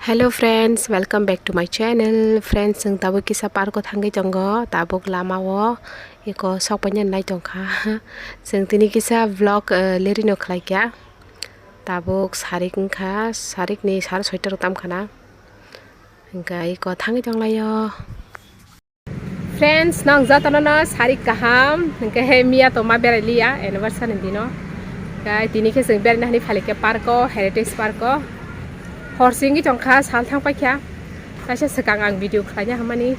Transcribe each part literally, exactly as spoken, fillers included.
Hello friends, welcome back to my channel. Friends, chwng tabuk kisa park o thangwi tongo, tabuk lama o eko sok paina nai tongkha. Chwng tini kisa vlog, eh, lerino khlaikha. Tabuk sarik wngkha, sarik ni sar soita rok tamkha na. Hwnkhe eko thangwi tonglaio. Friends, nang jotono no sarik kaham, hwnkhe he miya to ma berai liya anniversary ni dino. Hwnkhe tini khe chwng beraina hinwi phalikhe park o, Heritage Park o. Hor singwi tongkha, sal thang paikha. Kaisa swkang ang video khlaina hamani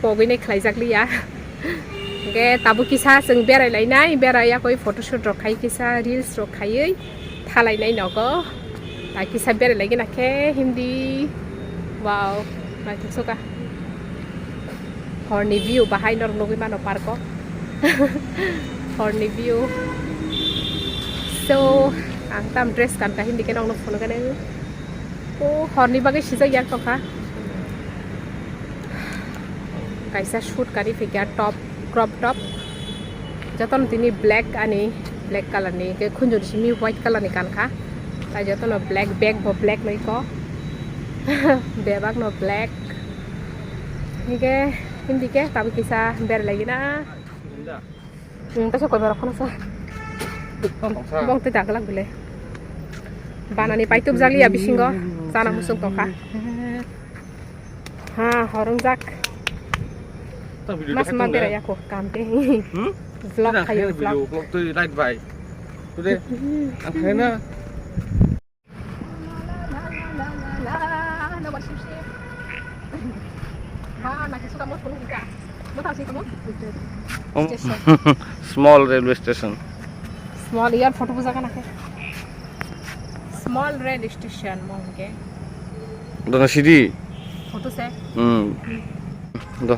pogwinai khlaijak liya. Hwnkhe tabuk kisa chwng berai lainai, berai yakwi photoshoot rok khai kisa, reels rok khaiwi. Thalai nai nogo. Tai kisa berai lagi na khe hindi. Wow, naithok soka. Horni view bahai norok nugwi mano park o. Horni view. So, ang tam dress kan ka hindi khe nokno phunukgani. O horni bagwi sijak yak tongkha. Kaisa shoot kari phikya top, crop top. Jotono tini black ani, black color ni, hwnkhe khunjur simi white color ni kankha. Tai jotono black, bag bo black noi ko. Bebak no black. Hwnkhe hindi khe tabuk kisa berai lagi na. Hmm, kaisa koi borok phano sa. Tongsa. Bong tei daglak bile. Banani paitub jak liya bisingo. Chana musuk tongkha. Ha, horong jak. Tang video Mas dekhai ma tong le. Berai ako kam ke. Hmm? Vlog Tang khayo, khayo vlog. Video, vlog twi light bai. Today, ang khaina. Um, small railway station. Small, yar photo buja kana khe. Small rail station mo hwnkhe. Dona sidi. Photo se. Hmm. Do.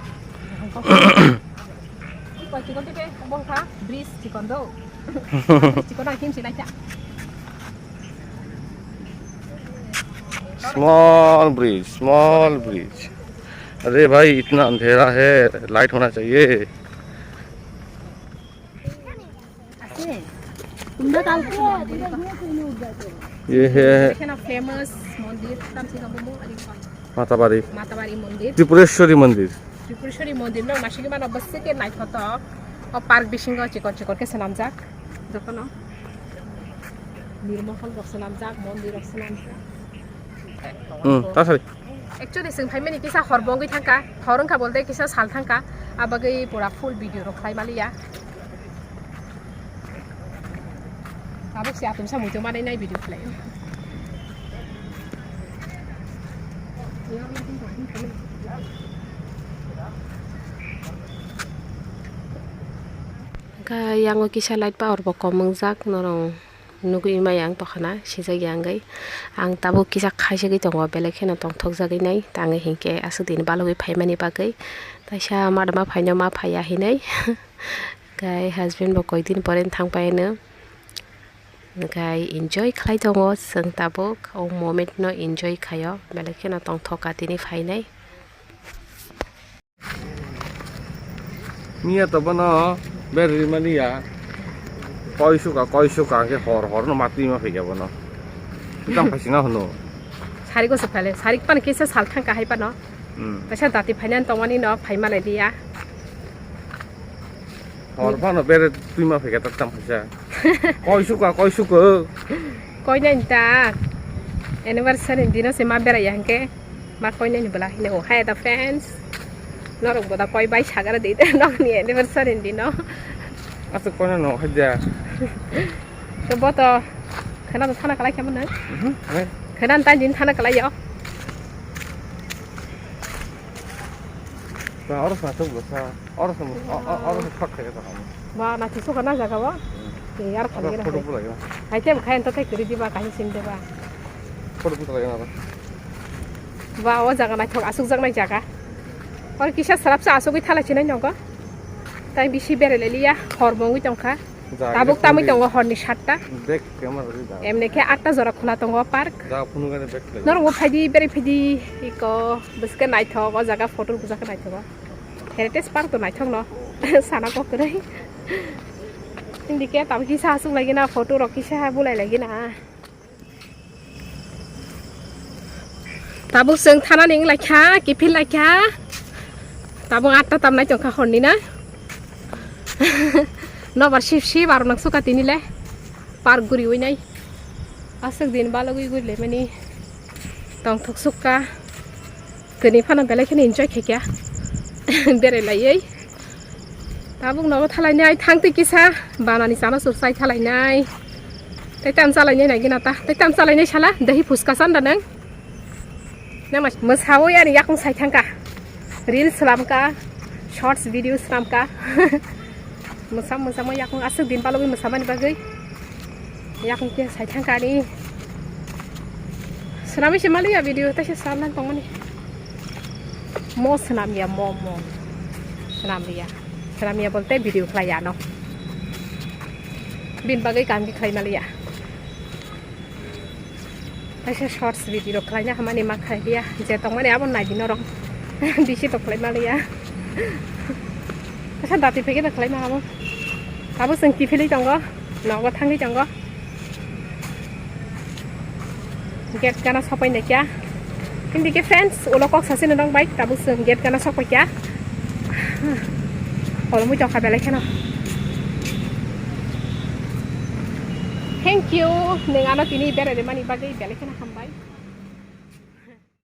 Koi chikon tei bongkha bridge chikon do. Chikon ang kimsi naikha. Small bridge, small bridge. अरे भाई, इतना अंधेरा है, लाइट होना चाहिए। ये है। Ekheno famous mondir, tam se kamo mo, ari pa. Matabari. Matabari mondir. Tripureshwari mondir. Tripureshwari mondir no, masigi mano bwswk khe naithotok. O park bisingo chikon chikon khe swnamjak. Jotono nirmohol rok swnamjak, mondir rok swnamjak. Hmm, ta sari. Actually, chwng phaimani kisa hor bo wngwi thangkha, hor wngkha bolte kisa sal thangkha, abagwi pura full video rok khlai maliya. Tabuk se atum samung tong manai nai video khlai. Hwnkhe yango kisa light power bo kom wngjak norong. Nugwi maya ang tokha na, sijak ya wngwi. Ang tabuk kisa khaisagwi tongo, belai kheno tongthokjagwi nai, tangwi hinkhe aswk dini balugwi phaimani bagwi. Taisa madama phaino ma phaiya hinwi. Hwnkhe husband bo koi din pore thang pai hwno. Hwnkhe enjoy khlai tongo chwng tabuk, o moment no enjoy khaio, belai kheno tongthok ka tini phainai. Miya to bono berri mani ya. Koi suka, koi suka, ke hor hor no matwi ma phikya bono. Tang phasina hono. Sari go sukhale, sari pan kisa sal thang ka hai pano. Hmm. Kaisa dati phainan tongmani no phai malai liya. Hor phano bere twi ma phikya tak tang phaisa. Koi suka, koi suka. Koi nai ta. Anniversary dino se ma berai ya hwnkhe. Ma koi nai ni bwla hino. Hai da friends. Norok bo da koi bai sagara de da nokni anniversary ni dino. Asa koi no hai da. To bo to khana to thana kalai khamu nang. Mhm. Khana ta din thana kalai yo. Ta oro sa to sa. Oro sa. Oro sa khak khaye ta. Ba na kisu kana jaga ba. Yar khali na. Photo bulai. Hai te khai to te kiri diba kahi sim deba. Photo bulai na. Ba, o jaga naithok, aswk jak nai jaga. Or kisa swrapsa aswkwi thala chinai nogo. Tai bisi berai liya, hor bo wngwi tongkha. Tabuk tamwi tongo horni satta. Emne khe atta jora khula tongo park. Norok bo phaidi, berai phaidi, iko bwskhe naithok, o jaga photo bujak khe naithogo. Heritage Park to naithok no, sana kok kwrwi. Hindi khe tabuk kisa aswk lagi na, photo rok kisa bulai lagi na. Tabuk chwng thanani wng laikha, kiphil laikha. Tabuk atta tamnai tongkha horni na. Nobar sip sip aro nang suka tini le. Park guriwi nai. Aswk din balogwi gurilaimani. Tongthok sukha. Kwnwi phano belai kheno enjoy khaikha. Berai laiwi. Tabuk nogo thalainai thangtwi kisa. Banani chana sur chai thalainai. Tei tam chalainai nai gina ta. Tei tam chalainai sala. Dahi phuska chanda nang. Nama mwsawi ani yakung sai thangka. Reels slamka, shorts video slamka. Mwsam mwsamo yakung aswk din palogwi mwsamani bagwi. Yakung khe sai thangka ani. Swnamwi se maliya video taisa slamna tongmani. Mo swnamya mo mo. Swnamliya. Swnamya bolte video khlaiya no. Bin bagwi kam khe khlai maliya. Kaisa shorts video rok khlaina hamani ma khlai dia. Je tongmani abo nai di norok. Bisi tok khlai maliya. Kaisa dati phege da khlai ma abo. Abo chwng kiphilwi tongo. Nogo thangwi tongo. Gate gana sopai naikha. Hindi ke friends, ulo kok sasi nang bai, tabuk chwng gate gana sopai kha. Olo mui tokha belai kheno. Thank you. Neng ano tini berai mani bagwi belai kheno.